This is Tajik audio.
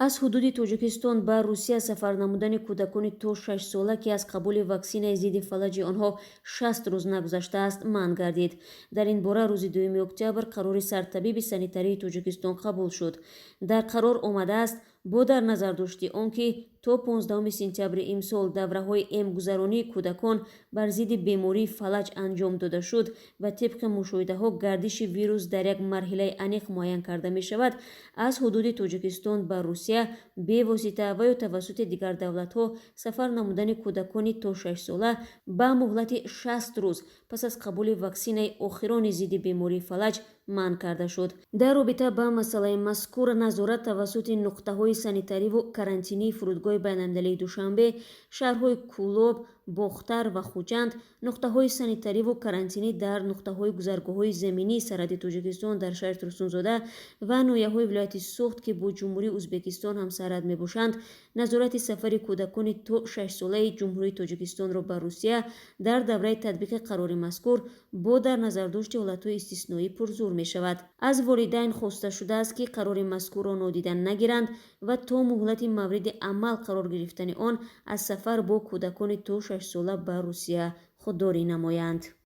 Аз ҳудуди Тоҷикистон ба Русия сафар намудани кӯдакони то 6 сола, ки аз қабули ваксинаи зидди фалаҷи онҳо 60 рӯз нагузаштааст, манъ гардид. Дар ин бора рӯзи 2 октябр қарори сартабиби санитарии Тоҷикистон қабул шуд. Дар қарор омадааст: бо дар назардошти он ки то 15 сентябри имсол давраҳои эмгузаронии кӯдакон бар зидди бемории фалаҷ анҷом дода шуд ва тибқи мушоҳидаҳо гардиши вирус дар як марҳилаи аниқ муайян карда мешавад, аз ҳудуди Тоҷикистон ба Русия бевосита ва ё тавассути дигар давлатҳо сафар намудани кӯдакони то 6 сола ба муҳлати 60 рӯз пас аз қабули ваксинаи охирони зидди бемории фалаҷ манъ карда шуд. Дар робита ба масъалаи мазкур назорат тавассути нуқтаҳои санитариву карантинии фурудгоҳи байналмилалии Душанбе, шаҳрҳои Кӯлоб, Бохтар ва Хуҷанд, нуқтаҳои санитариву карантинӣ дар нуқтаҳои гузаргоҳҳои заминии сарҳади Тоҷикистон дар шаҳри Турсунзода ва ноҳияҳои вилояти Суғд, ки бо Ҷумҳурии Ӯзбекистон ҳамсарҳад мебошанд, назорати сафари кӯдакони то 6-солаи Ҷумҳурии Тоҷикистонро ба Русия дар давраи татбиқи қарори мазкур бо дар назардошти ҳолатҳои истисноӣ пурзӯр мешавад. Аз волидайн хоста шудааст, ки қарори мазкурро нодида нагиранд ва то муҳлати мавриди амал қарор гирифтани он аз сафар бо кӯдакони то 6 сола ба Русия худдорӣ намоянд.